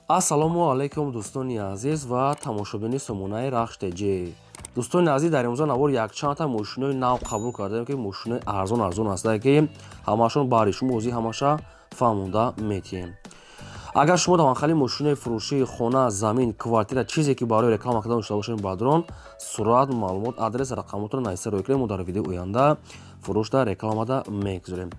Ассалому алайкум, дӯстони азиз ва тамошобини сомонаи Рахш ТЖ. Дӯстони азиз, дар имрӯза навор якчандта мошинои нав қабул кардаем, ки мошинои арзон арзон ҳастанд, ки ҳамашон баҳри шумо ҳозир ҳамаша фаҳмонда метиҳем. Агар шумо тавонхали мошинои фурӯшии хона, замин, квартира, чизе ки барои реклама кардан дошта бошед, бадрон сурат, маълумот, адрес, рақамотро нависта рӯй кунед, мо дар видеои оянда фурӯшда рекламада мегузорем.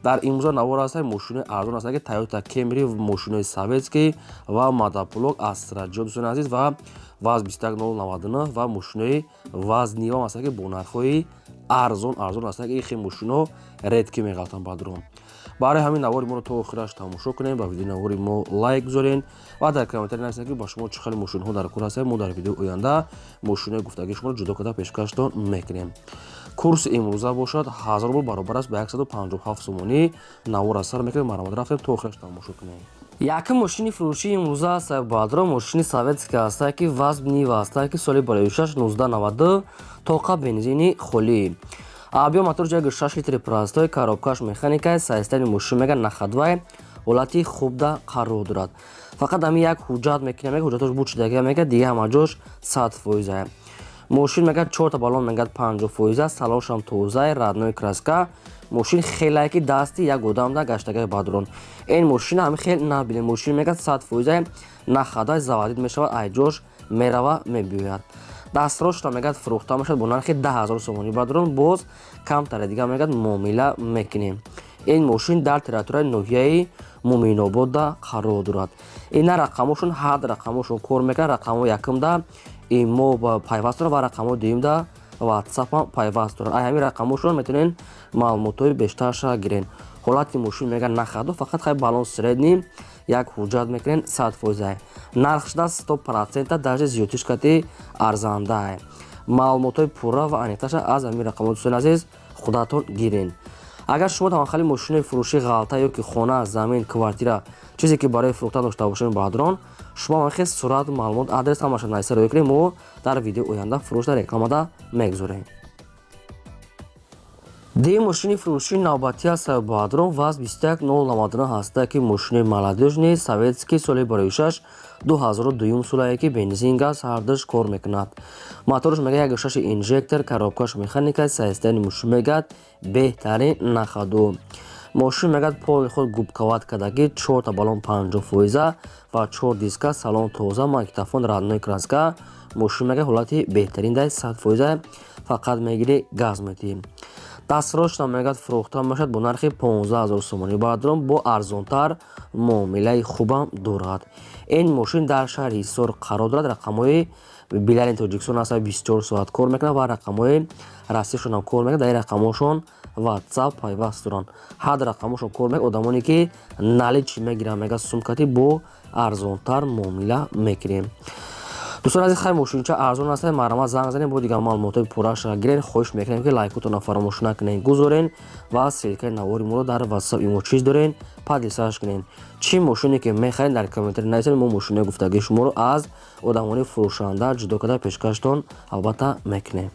Дар имрӯза навор ҳастад мошинои арзон ҳастанд, ки Тойота Кемри, мошинои советский ва мотоблок Астра Ҷ, дӯстони азиз, ва ВАЗ 21099 ва мошинои ВАЗ Нива ҳастанд, ки бо нархҳои арзон арзон ҳастанд, ки ин хел мошино редко меғалтанд, бадрон. Барои ҳамин навори моро то охираш тамошо кунем, ба видеои навори мо лайк гузорен ва дар комментарий нависед, ки ба шумо чӣ хеле мошинҳо дар кор ҳастанд. Мо дар видеои оянда мошинои гуфтагии шуморо ҷудо карда пешкаштон мекунем. Курси имрӯза бошад 1000 рубл, баробар аст ба 157 сомонӣ. Навор аз сар мекунем, марҳамат, рафтем, то охираш тамошо кунем. Якум мошини фурӯшии имрӯза аст, бадро, мошини советский ҳастае, ки ВАЗ Нива ҳастае, ки соли барои 1992, тоқа бензини холӣ, объём мотор ҷайги 6 литри простой, коробкаш механикай. Состояние мошин мега на ходовой, ҳолати хубда қарор дорад. Фақат ҳамин як ҳуҷҷат мекунем, мега ҳуҷҷатош буд шудага, мега дига ҳама ҷош 100%. Мошин мега чорта баллон мегад 50%, салоншам тозае, родной краска. Мошин хелае, ки дасти як одамда гаштагаи, бадрон. Ин мошина ҳами хел набинем. Мошин мегад 100%, на ходовой, заводить мешавад, айҷош мерава, мебиёяд. Дастрошро мегад фурӯхта мешавад бо нархи 10 000 сомонӣ, бадрон. Боз камтаре дига мегад муомила мекунем. Ин мошин дар территорияи ноҳияи Муминободда қарор дорад. Ина рақамошон, ҳад рақамошон кор мекунад. Рақамҳо якумда имо пайваст дорад ва рақамҳои дуюмда Ватсапам пайваст дорад. Ай ҳамин рақамошон метавонед маълумотҳои бештарша гирен. Ҳолати мошин мегӯяд на ходовой, фақат хай баллон средний, як ҳуҷҷат мекунен, 100%. Нарх шуда 100%, даже зиёдтиш кати арзандаа. Маълумотҳои пурра ва аниқтарша аз ҳамин рақамҳо, дӯстони азиз, худатон гирен. Агар шумо тавонхали мошинои фурӯшӣ, ғалта ё ки хона, замин, квартира, чизе ки барои фурӯхтан дошта бошед, баъдрон шумо ҳамахел сурат, маълумот, адрес ҳамаша нависта рӯй кунед, мо дар видеои оянда фурӯшда рекламада мегузорем. Дигар мошини фурӯшии навбатӣ аст, баъдрон, ВАЗ 21099 ҳаста, ки мошинои молодёжный, советский, соли бароишаш 2002 солае, ки бензин, газ ҳардуш кор мекунад. Моторш мега 1,6 инжектор, коробкаш механика. Состояние мошин мегӯяд беҳтарин, на ходу. Мошин мегӯяд полный худ губковать кардагӣ, чорта баллон 50% ва чор диска, салон тоза, магнитофон, родной краска. Мошин мегӯяд ҳолати беҳтарин дай, 100%, фақат мегирӣ, газ метиҳӣ. Дастрошна мегӯяд фурӯхта мешавад бо нархи 15 000 сомонӣ, баъдрон. Бо арзонтар муомилаи хубам дорад. Ин мошин дар шаҳри Ҳисор қарор дорад. Рақамҳои Билайни Тоҷикистон аст, 24 соат кор мекунад ва рақамҳои Россияшонам кор мекунад. Дар ин рақамҳошон Ватсап пайваст доранд, ҳад рақамҳошон кор мекунад. Одамоне ки наличный мегиранд, мегӯяд сумкати бо арзонтар муомила мекунем. Дӯстони азиз, хай мошинча арзон аст, марҳамат, занг занед, бо дигар маълумотҳои пурраша гирен. Хоҳиш мекунем, ки лайкотонро фаромӯш накунед, гузорен ва ссылкаи навори моро дар Ватсап, имо чиз дорен, поделиться кунед. Чӣ мошине ки мехаред, дар комментарий нависед, мо мошинои гуфтагии шуморо аз одамони фурӯшанда ҷудо карда пешкаштон албатта мекунем.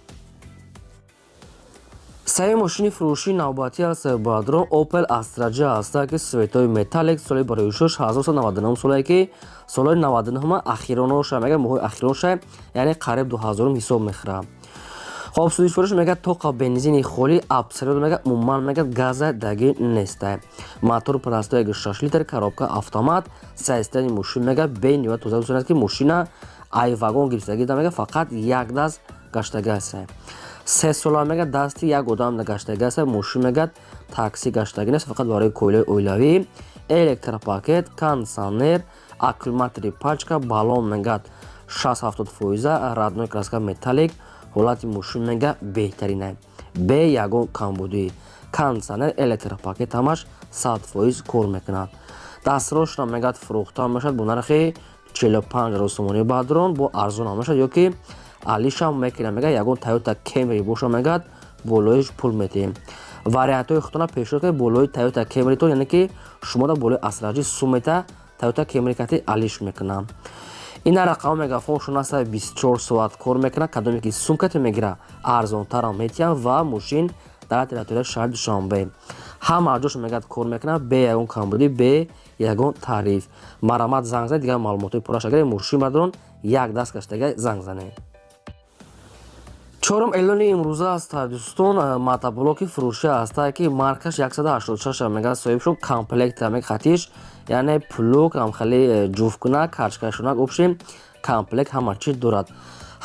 Сеюм мошини фурӯшии навбатӣ аст, баъдрон, Opel Astra J ҳаста, ки цветои металлик, соли барои 1999 солае, ки солҳои 99 ахироноша, мега моҳои ахироноша, яъне қариб 2000 ҳисоб мехӯрад. Хоб, сӯзишвориш мегӯяд тоқа бензини холӣ, абсолют, мегӯяд умуман, мегӯяд газа даги нестай. Мотор простой, 6 литр, коробка автомат. Состояние мошин мегӯяд бениҳоят тоза, дӯстон аст, ки мошина ай вагон гирифтагӣ, мегӯяд фақат як даст гаштагӣ аст. 3 сола мегӯяд дасти як одам гаштагӣ аст. Мошин мегӯяд такси гаштагӣ нест, фақат барои коилаи оилавӣ. Электропакет, кондитсионер, аккумулятори пачка, баллон мегӯяд 60-70%, родной краска, металлик. Ҳолати мошин мегӯяд беҳтарина, бе ягон камбудӣ. Кондитсионер, электропакет ҳамаш 100% кор мекунад. Дастрошро мегӯяд фурӯхта мешавад бо нархи 45 000 сомонӣ, баъдрон. Бо арзон ҳам мешавад ё ки алишам мекунад. Мегӯяд ягон Тойота Кемри боша, мегӯяд болоиш пул метиҳем. Вариантҳои худтона пешниҳод кунед болои Тойота Кемритон, яъне ки шумо болои Астра Ҷи сумета Тойота Кемри кати алиш мекунам. Ина рақам мегафоншон аст, 24 соат кор мекунад. Кадоме ки сумкате мегира, арзонтарам метиҳам. Ва мошин дар территорияи шаҳри Душанбе. Ҳама ҷош мегӯяд кор мекунад, бе ягон камбудӣ, бе ягон таъриф. Марамат, занг занед, дигар маълумотҳои пурраша гиред. Мошин, бародарон, як даст гаштага, занг занед. Чорум эълони имрӯза аст, дӯстон, мотоблоки фурӯшӣ ҳастае, ки маркаш 186 мегӯяд соҳибшон, комплекта мег хатиш, яъне плуг, ҳамхели ҷуфткунак, карчкашонак, общем, комплект ҳама чиз дорад.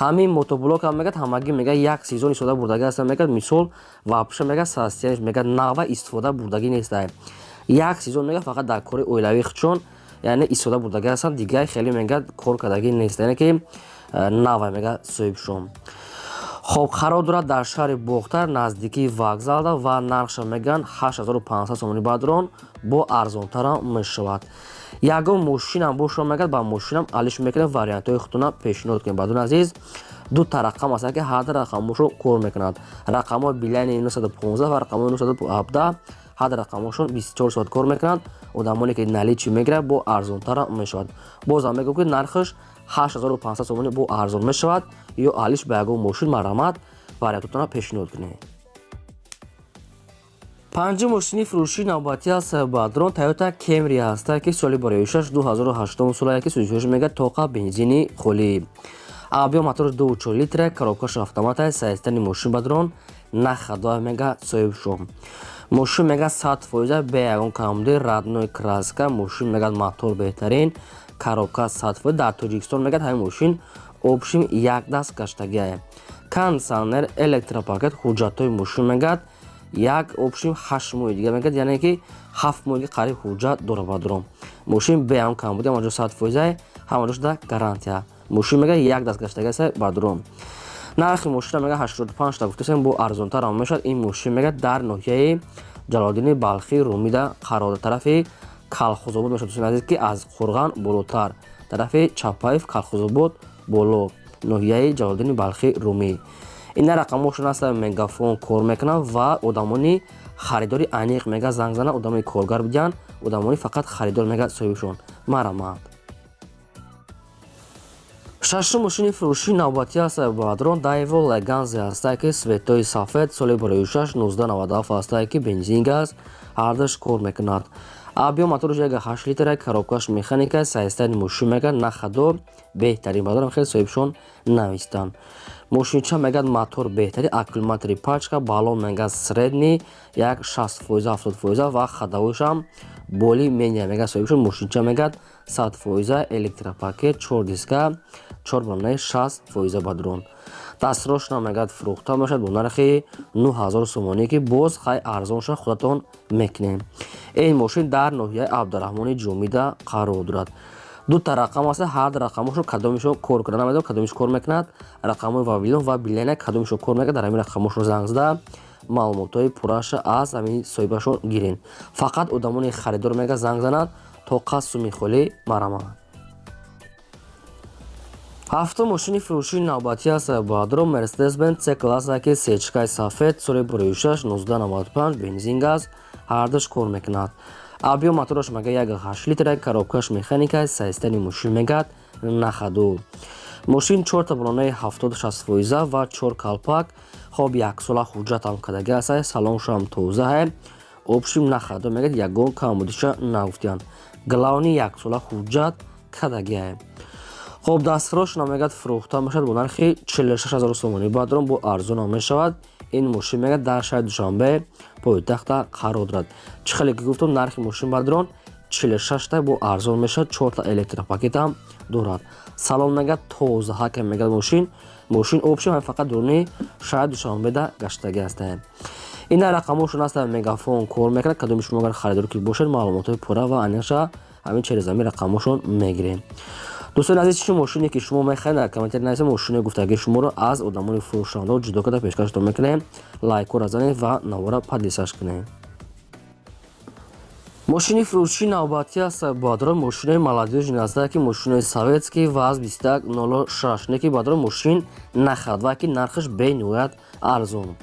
Ҳамин мотоблок ҳам мегӯяд, ҳамагӣ мегӯяд як сезон истифода бурдагӣ аст. Мегӯяд, мисол, вообще мегӯяд, состояниш мегӯяд нава, истифода бурдагӣ нестае. Як сезон мегӯяд фақат дар кори оилавии худшон, яъне истифода бурдагӣ ҳастанд, дигар хеле мегӯяд кор кардагӣ нест, яъне ки нава мегӯяд соҳибшон. Хоб, қарор дорад дар шаҳри Бохтар, наздикии вокзалда, ва нархша мегӯянд 8500 сомонӣ, бародарон, бо арзонтарам мешавад. Ягон мошинам бошо, мегӯяд, ба мошинам алиш мекунем, вариантҳои худтона пешниҳод кунем. Бародарони азиз, дута рақам ҳастанд, ки ҳар рақамошон кор мекунад: рақамҳои Билайни 915 ва рақамҳои 917. Ҳар рақамҳошон 24 соат кор мекунанд. Одамоне ки наличный мегирад, бо арзонтарам мешавад. Бозам мегӯям, ки нархаш 8500 сомонӣ, бо арзон мешавад. Ё алиш ба ягон мошин, марҳамат, вариантотона пешниҳод кунед. Панҷум мошини фурӯшии навбатӣ аст, бародарон, Тойота Кемри ҳаста, ки соли бароишаш 2008 сола, ки сӯзишаш мегӯяд тоқа бензини холӣ, объём мотораш 2,4 литра, коробкаш автомата. Состояни мошин, бародарон, на ходовая мега соҳибшон. Мошин мега 100%, бе ягон камбуди, родной краска. Мошин мегӯяд мотор беҳтарин, коробка 100%. Дар Тоҷикистон мегӯяд ҳамин мошин общем як даст гаштагиае. Кондитсионер, электропакет, ҳуҷҷатҳои мошин мегӯяд як общем 8 моҳи дига мегӯяд, яъне ки 7 моҳи дига қариб ҳуҷҷат дора. Бародарон, мошин бе ягон камбуди, ҳама ҷо 100%, ҳама ҷо шуда гарантия. Мошин мегӯяд як даст гаштагиаст, бародарон. Нархи мошина мегӯяд 85 та гуфтасем, бо арзонтарам мешавад. Ин мошин мегӯяд дар ноҳияи Ҷалолиддини Балхӣ Румида қарор, тарафи Калхозобод мешавад, дӯстони азиз, ки аз Қурған болотар, тарафи Чапаев, Калхозобод боло, ноҳияи Ҷалолиддини Балхӣ Румӣ. Ина рақамҳошон аст, мегафон кор мекунанд ва одамони харидори аниқ мега занг зананд, одамони коргар бидиҳанд, одамони фақат харидор мега соҳибшон. Марамат. Шашум мошини фурӯшии навбатӣ аст, бародарон, Дайво Леганзе ҳастае, ки цветои сафед, соли бароишаш 1997 ҳастае, ки бензин, газ ҳардаш кор мекунад. Объём мотораш 1,8 литра, коробкаш механика. Состояни мошин мегӯяд на ходовой, беҳтарин, бародарам, хеле соҳибшон навистанд. Мошинча мегӯяд мотор беҳтарин, аккумулятори пачка, баллон мегӯяд средний, як 60%, 70%, ва ходовойшам более-менее мегӯяд соҳибшон. Мошинча мегӯяд 100%, электропакет, чор диска, чор баллонаи 60%, бародарон. Дастрошна мегӯяд фурӯхта мешавад бо нархи 9000 сомонӣ, ки боз хай арзонша худатон мекунем. Ин мошин дар ноҳияи Абдураҳмони Ҷомида қарор дорад. Дута рақам аст, ҳар рақамошон кадомишон кор кунад намедонам, кадомиш кор мекунад. Рақамҳои Вавилон ва Билайна кадомишон кор мекунад, дар ҳамин рақамошон занг зада, маълумотҳои пурраша аз ҳамин соҳибашон гирен. Фақат одамони харидор мега занг занад, то қасд суми холӣ. Марамат. Ҳафтум мошини фурӯшии навбатӣ аст, бародарон, Мерседес Бенз С класса, ки сечкаи сафед, соли бурӯишаш 1995, бензин, газ ҳардаш кор мекунад. Объём мотораш мега 1,8 литра, коробкаш механика. Состояни мошин мегӯяд на ходу. Мошин чорта баллонаи 70-60 фоиза ва чор калпак. Хоб, яксола ҳуҷҷатам кардагӣ аст, салоншам тозаҳе, общем на ходу мегӯяд, ягон камбудиша нагуфтиянд. Главный, яксола ҳуҷҷат кардагиае. Хоб, дастфурӯшна мегӯяд фурӯхта мешавад бо нархи 46 000 сомонӣ, бародарон, бо арзонам мешавад. Ин мошин мегӯяд дар шаҳри Душанбе, пойтахта қарор дорад. Чӣ хеле ки гуфтам, нархи мошин, бародарон, 46та, бо арзон мешавад. Чорта электропакетам дорад. Салон мегӯяд тоза ҳакам мегӯяд мошин общем фақат дуруни шаҳри Душанбеда гаштагӣ ҳастем. Ина рақамҳошон аст, мегафон кор мекунад. Кадоми шумо агар харидор ки бошед, маълумотҳои пурра ва аниқша ҳамин через ҳамин рақамҳошон мегирем. Дӯстони азиз, чӣ мошине ки шумо мехоҳед, дар комментарий нависед. Мошинои гуфтагии шуморо аз одамони фурӯшандао ҷудо карда пешкаштон мекунем. Лайкҳоро занед ва навора поделиться кунед. Мошини фурӯшии навбатӣ аст, бародарон, мошинои молодёжный ҳастанд, ки мошинои советский ВАЗ 2106, не ки, бародарон, мошин нахарад ва ки нархаш бениҳоят арзон.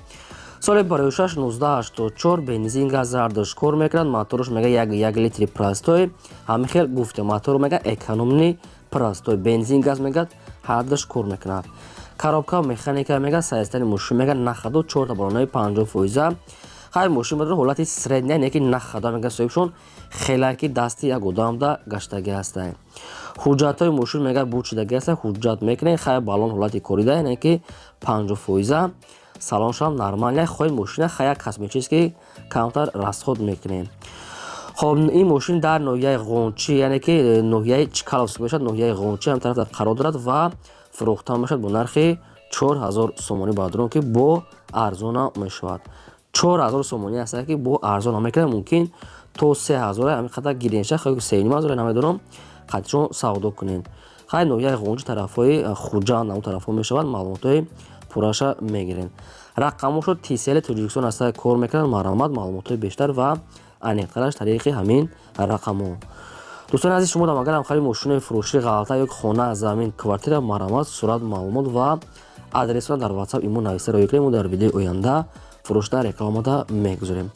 Соли бароишаш 1984, бензин, газ ҳардаш кор мекунад. Мотораш мега 1,1 литри простой, ҳамин хел гуфта, мотор мега экономный, простой, бензин, газ мегӯяд ҳардаш кор мекунад, коробка механика. Мега состояни мошин мега на ходу, чорта баллонаи 50%. Хай, мошин бадро ҳолати средня, не ки нахада, мега соҳибшон, хела ки дасти як одамда гаштагӣ ҳастай. Ҳуҷҷатҳои мошин, мега, бучидаги ҳаста, ҳуҷҷат мекунем. Хай, баллон ҳолати корида, яъне ки 50%, салоншам нормальный. Хоҳи мошина, хай, як косметический камтар расход мекунем. Хоб, ин мошин дар ноҳияи Ғончӣ, яъне ки ноҳияи Чкаловск мешавад, ноҳияи Ғончӣ ҳам тараф қарор дорад ва фурӯхта мешавад бо нархи 4000 сомонӣ, бародарон, ки бо арзона мешавад. 4000 сомонӣ аст, ки бо арзона мекунад, мумкин то 3000 ҳамин қадар гиренша, 3500, намедонам, қатишон савдо кунем. Хай, ноҳияи Ғончӣ, тарафҳои Хуҷанд, ҳамон тарафҳо мешавад. Маълумотҳои пурраша мегирем. Рақамошо Тисели Тоҷикистон аста кор мекунад. Марҳамат, маълумотҳои бештар ва аниқтараш тариқи ҳамин рақамҳо. Дӯстони азиз, шумо дам агарам хари мошинои фурӯшӣ, ғалта ё хона, замин, квартира, марҳамат, сурат, маълумот ва адресро дар WhatsApp, имо нависта роӣ кунем. Мо дар видеои оянда фурӯшда рекламада мегузорем.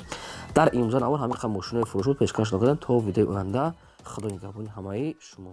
Дар имрӯза навор ҳамин қадр мошинои фурӯш буд, пешкаш накардем. То видеои оянда, Худо нигаҳбони ҳамаи шумо.